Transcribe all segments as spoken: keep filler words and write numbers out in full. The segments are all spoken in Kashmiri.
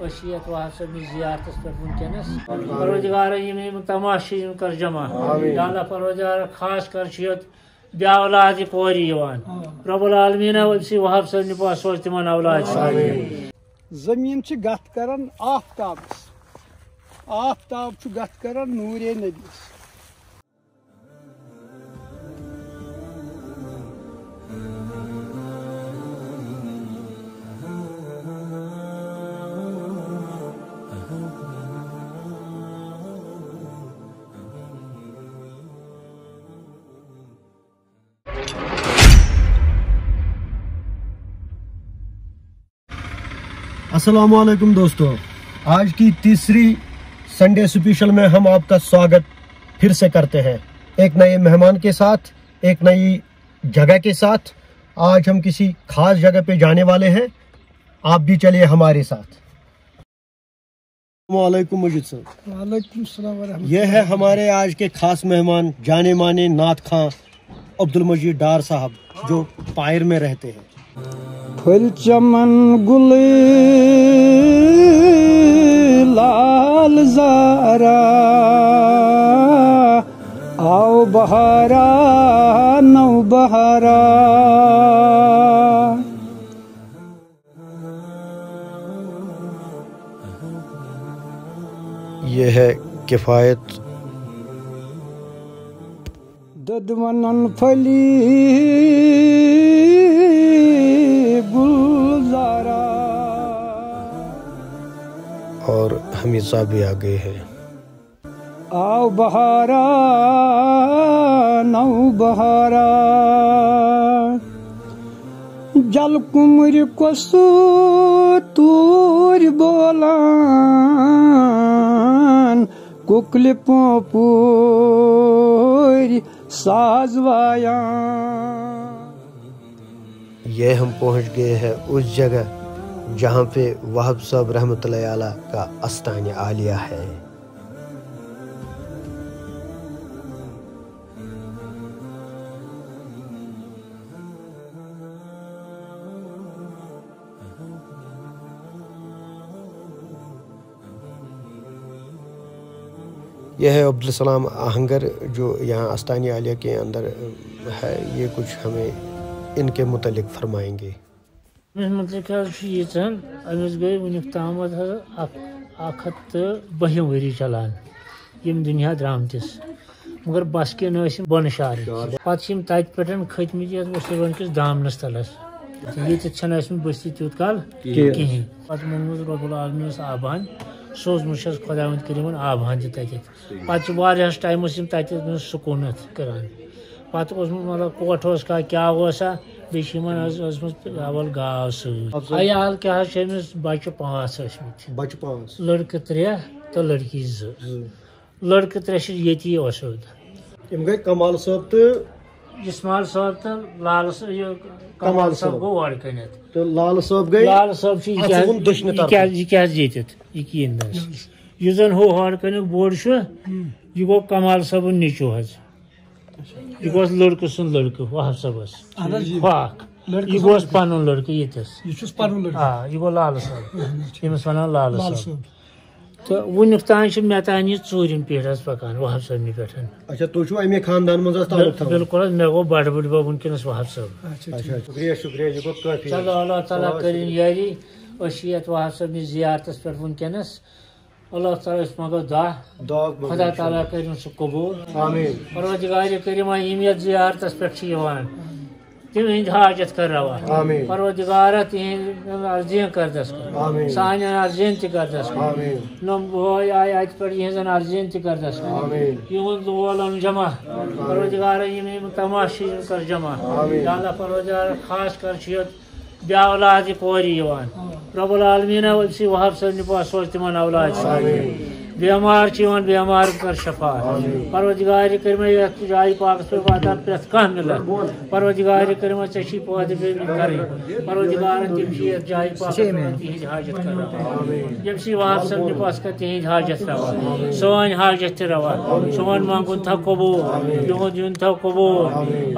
أسۍ چھِ یَتھ وہاب صٲبنِس زیارتَس پٮ۪ٹھ وٕنکیٚنَس۔ پروردگارا، یِم یِم تماشہٕ چھِ، یِم کر جمع۔ آمین۔ یا اللہ پروردگارا، خاص کر چھُ ییٚتہِ بے اولاد یہِ کورِ یِوان۔ رب العالمیٖن، أمۍ سٕے وہاب صٲبنہِ پاس سوز تِمن اولاد صالح۔ آمین۔ زٔمیٖن چھِ گَتھ کران آفتابَس، آفتاب چھُ گَتھ کران نوٗرِ نبیَس۔ السلام علیکم دوستو، آج کی تیسری سنڈے اسپیشل میں ہم آپ کا سواگت پھر سے کرتے ہیں، ایک نئے مہمان کے ساتھ، ایک نئی جگہ کے ساتھ۔ آج ہم کسی خاص جگہ پہ جانے والے ہیں، آپ بھی چلیے ہمارے ساتھ۔ السلام علیکم مجید صاحب۔ وعلیکم السلام ورحمۃ اللہ۔ یہ ہے ہمارے آج کے خاص مہمان، جانے مانے نعت خواں عبد المجید ڈار صاحب، جو پائر میں رہتے ہیں۔ پھل چمن گل لال زارا، آو بہارا نو بہارا۔ یہ ہے کفایت۔ ددونن پھلی گلزارا۔ اور حمید صاحب بھی آ گئے ہیں۔ آو بہارا نو بہارا، جل کمر کس تور بولان، ککل پوپور ساز وایان۔ یہ ہم پہنچ گئے ہیں اس جگہ جہاں پہ وہاب صاحب رحمۃ اللہ علیہ کا استان عالیہ ہے۔ یہ ہے عبدالسلام آہنگر، جو یہاں استان عالیہ کے اندر ہے۔ یہ کچھ ہمیں ان کے متعلق فرمائیں گے۔ أمِس مُتعلِق حظ چھُ ییٖژہن، أمِس گٔے وٕنیُک تامَتھ حظ اَکھ، اَکھ ہَتھ تہٕ بَہِم ؤری چَلان ییٚمہِ دُنیا درٛامتِس۔ مگر بَسکیٖن ٲسۍ یِم بۄنہٕ شہرٕکۍ۔ پَتہٕ چھِ یِم تَتہِ پٮ۪ٹھ کھٔتۍ مٕتۍ یَتھ وُسروَن کِس دامنَس تَلَس۔ تہٕ ییٚتٮ۪تھ چھَنہٕ ٲسمٕتۍ بٔستی تیوٗت کال کِہیٖنۍ۔ کِہیٖنۍ۔ پَتہٕ مونٛگمُت رۄب العالمیٖنَس آبہٕ ہَن، سوٗزمُت چھَس خۄداوند کٔرِمَن آبہٕ ہَن تہِ تَتٮ۪تھ۔ پَتہٕ چھِ واریاہَس ٹایمَس یِم تَتہِ ٲسۍ سکوٗنَتھ کَران۔ پَتہٕ اوسمُت مطلب کوٹھ اوس کانٛہہ، کیٛاہ اوس سا، بیٚیہِ چھِ یِمَن حظ ٲسمٕژ اَول گاو سۭتۍ۔ اَفضل۔ عیال کیٛاہ حظ چھِ أمِس؟ بَچہٕ پانٛژھ ٲسمٕتۍ۔ بَچہٕ پانٛژھ۔ لٔڑکہٕ ترٛےٚ تہٕ لٔڑکی زٕ۔ زٕ۔ لٔڑکہٕ ترٛےٚ چھِ ییٚتی اوسُد۔ یِم گٔے کمال صٲب تہٕ اسماعیل صٲب تہٕ لالہٕ صٲب، یہِ کمال کمال صٲب صٲب۔ گوٚو اورٕ کَنٮ۪تھ۔ تہٕ لالہٕ صٲب گٔے لالہٕ صٲب چھِ یہِ اَتھ کیٛاہ، گوٚو دٔچھنہِ یہِ طرفہٕ۔ کیٛاہ، یہِ کیٛاہ حظ ییٚتٮ۪تھ؟ یہِ کِہیٖنۍ نہٕ حظ۔ یُس زَن ہُہ ہورٕ کَنیُک بوٚڑ چھُ، یہِ گوٚو کمال صٲبُن نیٚچوٗ حظ۔ یہِ گوٚو لٔڑکہٕ سُنٛد لٔڑکہٕ، وہاب صٲبَس۔ اَہَن حظ، یہِ۔ ہۄکھ۔ لٔڑکہٕ یہِ سُنٛد گوٚوس لٔڑکہٕ۔ پَنُن لٔڑکہٕ ییٚتٮ۪س۔ یہِ چھُس پَنُن لٔڑکہٕ۔ آ، یہِ گوٚو لالہٕ صٲب۔ اَہَن حظ۔ ییٚمِس وَنان لالہٕ لالہٕ صٲب۔ صٲب۔ تہٕ وٕنیُک تام چھِ مےٚ تام یہِ ژوٗرِم پیٖٹھ حظ پَکان، وہاب صٲبنہِ پٮ۪ٹھ۔ اچھا، تُہۍ چھِو اَمے خاندان منٛز حظ تعلق تھاوان؟ بِلکُل حظ، مےٚ گوٚو بَڑٕ بٕڈبَب وٕنکٮ۪نَس وہاب صٲب۔ اچھا، اچھا، ٹھیٖک۔ شُکریہ، شُکریہ، یہِ گوٚو کٲفی۔ چلو، اللہ تعالیٰ چلو، کٔرِن شُکریہ۔ یٲری۔ أسۍ چھِ یَتھ وہاب صٲبنِس زیارتَس پٮ۪ٹھ وٕنکیٚنَس۔ اللہ تعالیٰ ہَس منٛگو دعا۔ دعا منٛگو خدا اِنشاءاللہ۔ تعالیٰ کٔرِن سُہ قبوٗل۔ آمیٖن۔ پروردگارِ کریٖمہ، یِم یَتھ زیارتَس پٮ۪ٹھ چھِ یِوان، تِم ہٕنٛدۍ حاجت کر روا۔ آمیٖن۔ پروردگارہ، تِہِنٛدٮ۪ن عرضیَن کر دستگیر۔ آمیٖن۔ سانٮ۪ن عرضیَن تہِ کر دستگیر۔ آمیٖن۔ نۄم بٲے آے اَتہِ پٮ۪ٹھ، یِہٕنٛزَن عرضیَن تہِ کر دستگیر۔ آمیٖن۔ یِہُنٛد لول اَن جمع۔ پروردگارہ، یِم یِم تماشہٕ چھِ، یِم کر جمع۔ آمیٖن۔ یا اللہ پروردگارہ، خاص کر چھِ یَتھ بے اولاد یہِ کورِ یِوان۔ رب العالمیٖن، أمۍ سٕے وہاب صٲبنہِ پاس سوز تِمن اولاد صالح۔ آمیٖن۔ بیمار چھِ یِوان، بیمار کر شفا۔ پروردگار کریم، یتھ جایہِ پاکس پٮ۪ٹھ واتان پرٛٮ۪تھ کانٛہہ مِلت۔ پروردگار کریم، ژےٚ چھِ پٲدٕ پیٚمٕتۍ کرٕنۍ۔ پروردگار، تِم چھِ یتھ جایہِ پاکس پٮ۪ٹھ تِہنٛدۍ حاجت کران۔ ییٚمہِ سۭتۍ وہاب صٲب نہِ پاس کر تِہنٛدۍ حاجت روا۔ سٲنۍ حاجت تہِ روا۔ سون منٛگُن تھاو قبول۔ یِہُنٛد یُن تھاو قبول۔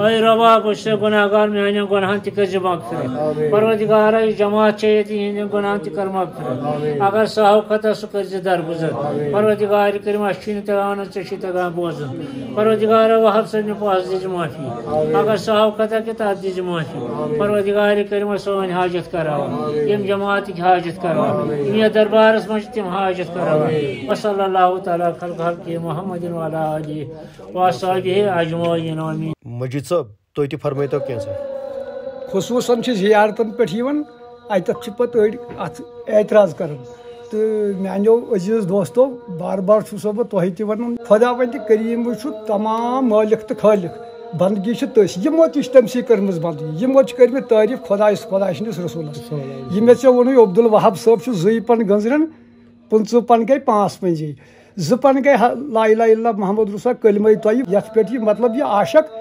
اے ربا، بہٕ چھُس گۄناہ گار، میانٮ۪ن گۄناہن تہِ کٔرۍ زِ مغفرت۔ پروردگارا، یہِ جماعت چھےٚ ییٚتہِ، یِہنٛدٮ۪ن گۄناہن تہِ کر مغفرت۔ اگر سُہ ہو خطا، سُہ کٔرۍ زِ درگُزر۔ پروردگار کریم، اَسہِ چھُے نہٕ تگان وَنُن، ژےٚ چھُے تگان بوزُن۔ پروردگار وہاب صٲبنہِ پاس دِژ معافی۔ اگر سُہ ہو خطا کہِ تَتھ دِژ معافی۔ پروردگار کریم، سٲنۍ حاجت کراوان۔ یِم جماعتٕکۍ حاجت کراوان۔ یِم یَتھ دربارس منٛز چھِ، تِم حاجت کراوان۔ وصلی اللہ تعالیٰ خلق خلقہ محمد وعلی آلہ وصحبہ اجمعین، آمین۔ مجید صٲب، تُہۍ تہِ فرمٲیتو کینٛژھا۔ خصوٗصاً چھِ زیارتَن پٮ۪ٹھ یِوان، اَتٮ۪تھ چھِ پَتہٕ أڑۍ اَتھ اعتراض کَران۔ تہٕ میٛانیو عزیٖز دوستو، بار بار چھُسو بہٕ تۄہہِ تہِ وَنان، خۄداوندِ کریٖم چھُ تمام مٲلِک تہٕ خٲلِق۔ بندگی چھِ تٔسۍ، یِمو تہِ چھِ تٔمۍ سٕے کٔرمٕژ بندگی، یِمو تہِ چھِ کٔرمٕتۍ تعریٖف خۄدایَس، خۄداے سٕنٛدِس رسوٗلَس۔ یہِ مےٚ ژےٚ ووٚنُے، عبدالوہاب صٲب چھُ زٕے پَن گٔنٛزران، پٕنٛژٕہ پَن گٔے پانٛژھ پنٛجے۔ زٕ پن گٔے ہا-، لا الہ الا اللہ محمد رسول کلمہ طیب، یتھ پٮ۪ٹھ یہِ مطلب یہِ عاشق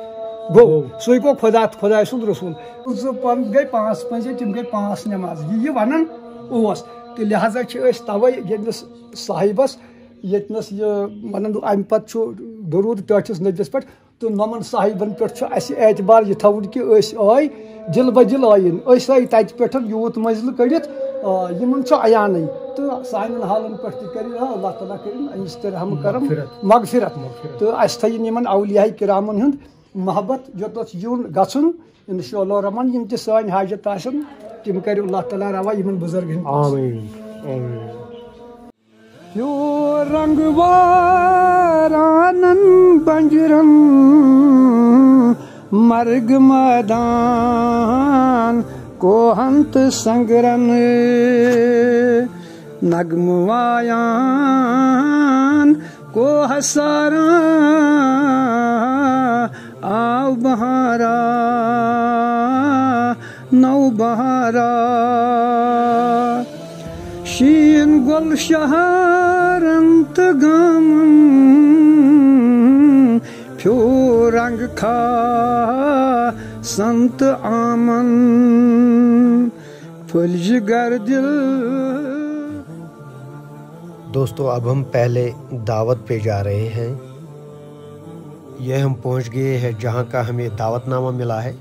گوٚو، سُے گوٚو خدا تہٕ خداے سُنٛد رسول۔ زٕ پن گٔے پانٛژھ پنجے، تِم گٔے پانٛژھ نماز۔ یہِ یہِ ونان اوس، تہٕ لہذا چھِ أسۍ توے ییٚمِس صاحبس ییٚتنس یہِ ونان، امہِ پتہٕ چھُ درود ٹٲٹھِس نبیَس پٮ۪ٹھ۔ تہٕ نۄمن صاحبن پٮ۪ٹھ چھُ اسہِ اعتبار یہِ تھاوُن کہِ أسۍ آے دِل بدِل آیِن، أسۍ آے تتہِ پٮ۪ٹھ یوٗت منزلہٕ کٔڑِتھ، آ، یِمن چھُ عیانٕے۔ تہٕ سانٮ۪ن حالن پٮ۪ٹھ تہِ کٔرِن، آ، اللہ تعالیٰ کٔرِن أمِس تہِ رحم کرم، مغفرت۔ مغفرت۔ مغفرت۔ تہٕ اسہِ تھٲیِن یِمن اولیاء کرامن ہُنٛد محبت، یوٚتتھ یُن گژھُن۔ انشاءاللہ الرحمن، یِم تہِ سٲنۍ حاجت آسن، تِم کرِ اللہ تعالیٰ روا یِمن بُزرگن۔ آمین۔ آمین۔ پیوٚو رنگ وارانن بنجرن، مرگ مٲدان کوہن تہٕ سنگرن۔ نغمہٕ وایان کوہ سارا، آو بہارا، نو بہارا۔ شیٖن گۄل شہرن تہٕ گامن، پھیوٗر رنگ خاصن تہٕ عامن، پھٔلۍ جگر دِل۔ دوستو، اب ہم پہلے دعوت پہ جا رہے ہیں۔ یہ ہم پہنچ گئے ہیں جہاں کا ہمیں دعوت نامہ ملا ہے۔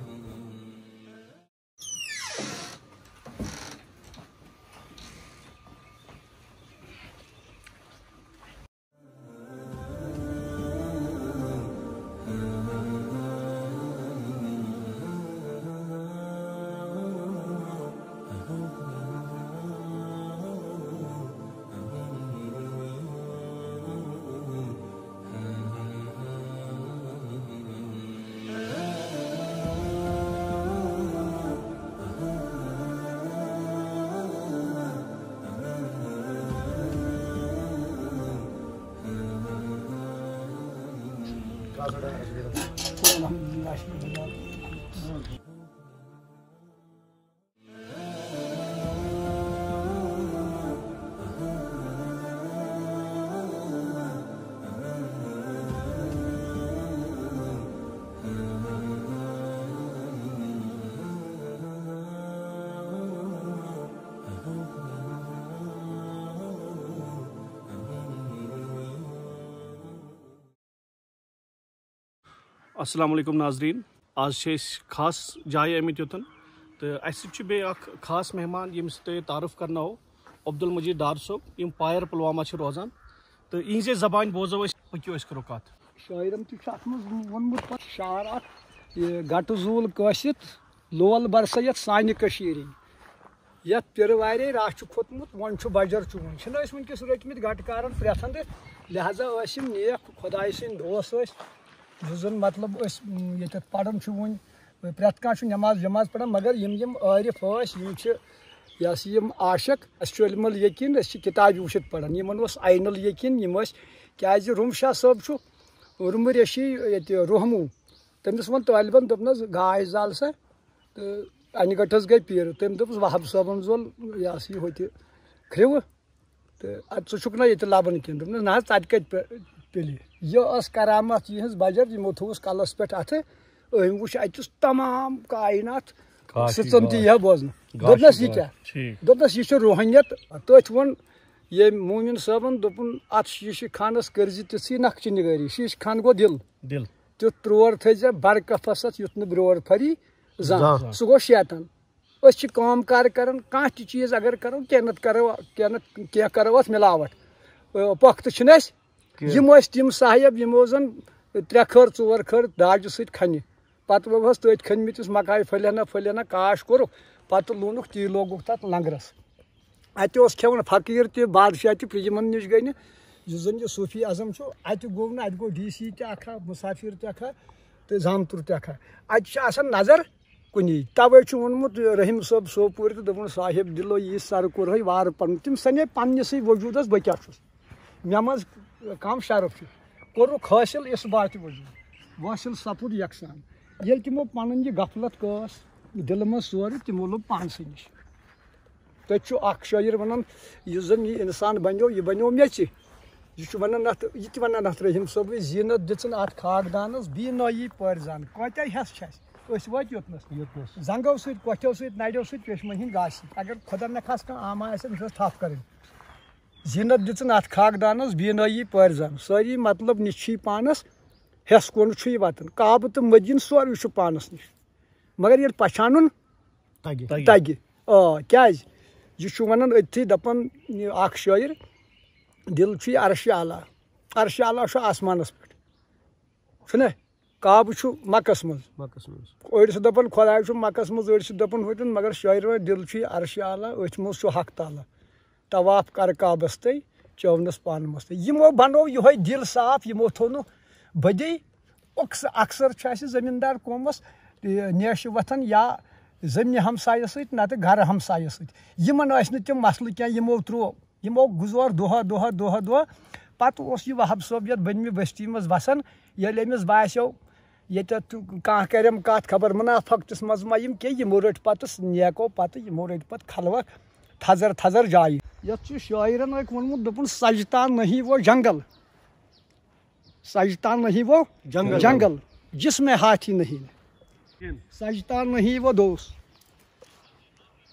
السلام علیکم ناظرین، آز چھِ أسۍ خاص جایہِ آمٕتۍ یوٚتَن تہٕ اَسہِ سۭتۍ چھُ بیٚیہِ اَکھ خاص مہمان، ییٚمِس سۭتۍ تۄہہِ تعارُف کرناوو، عبدالمجید ڈار صٲب، یِم پایر پلوامہ چھِ روزان تہٕ یِہنٛزے زبانہِ بوزو أسۍ، پٔکِو أسۍ کرو کَتھ۔ شٲعرَن تہِ چھُ اَتھ منٛز ووٚنمُت پَتہٕ شعر اَکھ، یہِ گَٹہٕ زوٗل کٲسِتھ لول برسٲیِتھ سانہِ کٔشیٖرِ۔ یتھ پِرٕ وارے راہ چھُ کھوٚتمُت، وۄنۍ چھُ بجر چون۔ چھِنہٕ أسۍ وٕنکیٚس رٔٹمٕتۍ گٹہٕ کارن پرٛٮ۪تھ ہندٕ، لہذا ٲسۍ یِم نیک خۄدایہِ سٕنٛدۍ دوس ٲسۍ، یُس زن مطلب أسۍ، اُم، ییٚتٮ۪تھ پران چھِ وُنہِ، پرٛٮ۪تھ کانٛہہ چھُ نٮ۪ماز وٮ۪ماز پران، مگر یِم یِم عٲرِف ٲسۍ، یِم چھِ، یہِ ہسا یِم عاشق، اَسہِ چھُ علم الیقین، أسۍ چھِ کِتابہِ وٕچھِتھ پران، یِمن اوس عین الیقین، یِم ٲسۍ، کیازِ روم شاہ صٲب چھُ رومہٕ ریشی ییٚتہِ روہموٗ، تٔمِس ووٚن طٲلبن، دوٚپنس، گاے زال سا، تہٕ انہِ گٔٹس گٔے پیٖرٕ۔ تٔمۍ دوٚپُس، وہاب صٲبن زول، یہِ ہسا یہِ، ہوٚتہِ کھرٛیوٕ۔ تہٕ اَدٕ ژٕ چھُکھ نہ ییٚتہِ لَبان کِنہٕ؟ دوٚپنَس، نہ حظ، ژَتہِ کَتہِ پٮ۪ٹھ پیٚلہِ؟ یہِ ٲس کَرامَت یِہٕنٛز بَجَر، یِمو تھوٚوُس کَلَس پٮ۪ٹھ اَتھٕ۔ أمۍ وُچھ اَتہِ چھُس تمام کاینات کاش سٕژَن تہِ گاش۔ یہِ بوزنہٕ۔ گاش دوٚپنَس، یہِ گاش۔ کیٛاہ؟ ٹھیٖک۔ دوٚپنَس، یہِ چھُ روحٲنیت۔ تٔتھۍ ووٚن ییٚمۍ مومِن صٲبَن، دوٚپُن، اَتھ شیٖشہِ خانَس کٔرزِ تِژھٕے نقشہِ نِگٲری۔ شیٖشہِ خان گوٚو دِل۔ دِل۔ تیُتھ ترٛوڑ تھٲیزِ بَرکَفَس اَتھ، یُتھ نہٕ برٛوڑ پھَری زانٛہہ۔ زانٛہہ۔ سُہ گوٚو شیطان۔ أسۍ چھِ کٲم کار کَران، کانٛہہ تہِ چیٖز اگر کَرو، کینٛہہ نَتہٕ کَرو، کینٛہہ نَتہٕ کینٛہہ کَرو اَتھ مِلاوَٹھ۔ پۄختہٕ چھِنہٕ اَسہِ۔ کینٛہہ۔ یِم ٲسۍ تِم صاحب، یِمو زَن ترٛےٚ خٲر، ژور خٲر داجہِ سۭتۍ کھَنہِ۔ پَتہٕ ووٚنہَس تٔتھۍ کھٔنمٕتِس مکایہِ پھٔلۍ ہنا پھٔلۍ ہنا کاش کوٚرُکھ، پَتہٕ لوٗنُکھ تی لوگُکھ تَتھ لنٛگرَس۔ اَتہِ اوس کھٮ۪وان فقیٖر تہِ، بادشاہ تہِ، یِمَن نِش گٔے نہٕ۔ یُس زَن یہِ صوٗفی اعظم چھُ، اَتہِ گوٚو نہٕ، اَتہِ گوٚو ڈی سی تہِ اَکھا، مُسافِر تہِ اَکھا تہٕ زامتُر تہِ اَکھا۔ اَتہِ چھِ آسان نظر کُنی۔ تَوَے چھُ ووٚنمُت رحیٖم صٲب سوپورِ تہٕ دوٚپُن، صاحب دِلو یی سَر کوٚرہَے وارٕ پَنُن۔ تِم سَنے پنٛنِسٕے وجوٗدَس بہٕ کیٛاہ چھُس، مےٚ منٛز کَم شرف چھُ۔ کوٚرُکھ حٲصِل اِثباتِ وجوٗد، وٲصِل سَپُد یَکسان۔ ییٚلہِ تِمو پَنٕنۍ یہِ غفلت کٲس دِلہٕ منٛز سورُے، تِمو لوٚب پانسٕے نِش۔ تَتہِ چھُ اَکھ شٲعِر وَنان، یُس زَن یہِ اِنسان بَنیو، یہِ بَنیو مےٚ ژِ۔ یہِ چھُ وَنان اَتھ، یہِ تہِ وَنان اَتھ رحیٖم صٲبٕے، زیٖنت دِژٕن اَتھ خاکدانَس، بینٲیی پٲرۍ زَن۔ کۭتیٛاہ حصہٕ چھِ اَسہِ؟ أسۍ وٲتۍ یوٚتنَس۔ یوٚتنَس۔ زنٛگو سۭتۍ، کۄٹھیو سۭتۍ، نَرٮ۪و سۭتۍ، چشمَن ہِنٛدۍ گاسہِ سۭتۍ۔ اگر خۄدا نہ خاستہٕ کانٛہہ آما آسہِ، أمِس ٲس تھپھ کَرٕنۍ۔ زینت دِژٕن اَتھ خاکدانَس بینٲیی پٲرۍ زَن۔ سٲری مطلب نِش چھُ یہِ پانَس، ہٮ۪س کُن چھُ یہِ وَتان۔ کعبہٕ تہٕ مدیٖنہٕ سورُے چھُ پانَس نِش۔ مگر ییٚلہِ پہچانُن تَگہِ۔ تَگہِ۔ تَگہِ۔ آ، کیٛازِ؟ یہِ چھُ وَنان أتھی، دَپان، یہِ اَکھ شٲعِر، دِل چھُ یہِ عرشِ اعلیٰ۔ عرشِ اعلیٰ چھُ آسمانَس پٮ۪ٹھ۔ چھُنہ؟ کعبہٕ چھُ مَکَس منٛز۔ مَکَس منٛز۔ أڑۍ چھِ دَپان خۄداے چھُ مَکَس منٛز، أڑۍ چھِ دَپان ہُتٮ۪ن، مگر شٲعِر وَنان، دِل چھُ یہِ عرشِ اعلیٰ، أتھۍ منٛز چھُ حق تعالیٰ۔ طواف کَر کعبَس تہٕ چٲونَس پانہٕ مَس تہٕ۔ یِمو بَنوو یِہوٚے دِل صاف، یِمو تھوٚو نہٕ بدی۔ اکث-، اکثر چھُ اَسہِ زٔمیٖندار قومَس، یہِ، نیشہِ وۄتھان یا زٔمیٖنہِ ہمسایَس سۭتۍ، نَتہٕ گَرٕ ہمسایَس سۭتۍ۔ یِمَن ٲسۍ نہٕ تِم مسلہٕ کینٛہہ، یِمو ترٛوو۔ یِمو گُزور دۄہا، دۄہا، دۄہا، دۄہا۔ پَتہٕ اوس یہِ وہاب صٲب یَتھ بٔنمہِ بستی منٛز وَسان۔ ییٚلہِ أمِس باسیو، ییٚتٮ۪تھ تہٕ کانٛہہ کَرٮ۪م کَتھ، خبر مُنافقتَس منٛز ما یِم کینٛہہ، یِمو رٔٹۍ پَتہٕ نیکو پَتہٕ، یِمو رٔٹۍ پَتہٕ خلوت تھَزر تھَزر جایہِ۔ یَتھ چھُ شٲعرَن أکۍ ووٚنمُت، دوٚپُن، "سجتا نہیں وہ جنگل، سجتا نہیں وہ جنگل۔ جنگل، جس میں ہاتھی نہیں۔" سجتا نہیں وہ دوست۔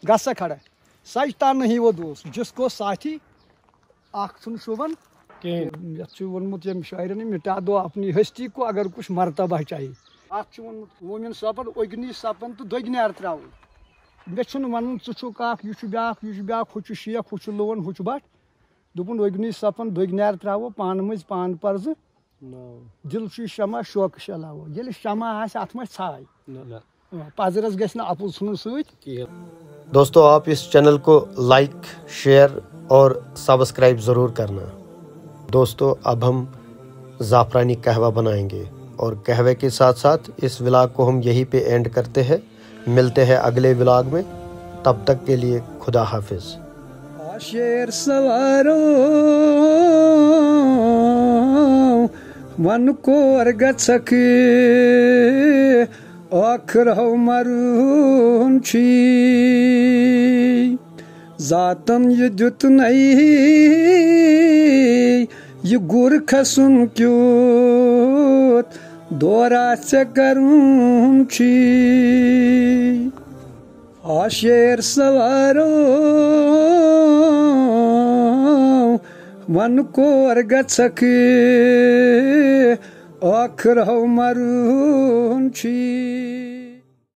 گژھ سا کھڑا۔ سجتا نہیں وہ دوست، جس کو ساتھی اکھ چھُنہٕ شوٗبان کِہیٖنۍ۔ یَتھ چھُ ووٚنمُت ییٚمۍ شٲعرَن، "مٹا دو اپنی ہستی کو اگر کچھ مرتبہ چاہیے۔" اَتھ چھُ ووٚنمُت مومِن صٲبَن، "اوٚگنی سَپَن تہٕ دٔگۍ نیر ترٛاوُن۔" مےٚ چھُنہٕ وَنُن، ژٕ چھُکھ اَکھ، یہِ چھُ بیٛاکھ، یہِ چھُ بیٛاکھ، ہُہ چھُ شیخ، ہُہ چھُ لون، ہُہ چھُ بٹ۔ دوٚپُن، "اوٚگنی سَپَن دٔگۍ نیر ترٛاوو، پانہٕ مٔنٛزۍ پان پرزٕ۔" نو۔ دِل چھُ شمع شوقہٕ شلاوو۔ ییٚلہِ شمع آسہِ، اَتھ منٛز ژھاے۔ نہ۔ نہ۔ آ، پزرس گژھِ نہٕ اَپُز ژھٕنُن سۭتۍ۔ کِہیٖنۍ۔ دوستو، آپ اس چینل کو لائک، شیئر اور سبسکرائب ضرور کرنا۔ دوستو، اب ہم زعفرانی قہوہ بنائیں گے اور قہوے کے ساتھ ساتھ اس ولاگ کو ہم یہیں پہ اینڈ کرتے ہیں۔ ملتے ہیں اگلے ولاگ میں، تب تک کے لیے خدا حافظ۔ آ شیر سوارو، ون کور گژھکھ، ٲخر ہو مرُن چھی۔ ذاتن یہِ دیُت نَے، یہِ گُر کھسُن کیُتھ دورا ژےٚ کرُن چھی۔ آ شیر سوارو، ون کور گژھکھ، ٲخر ہو مرُن چھی۔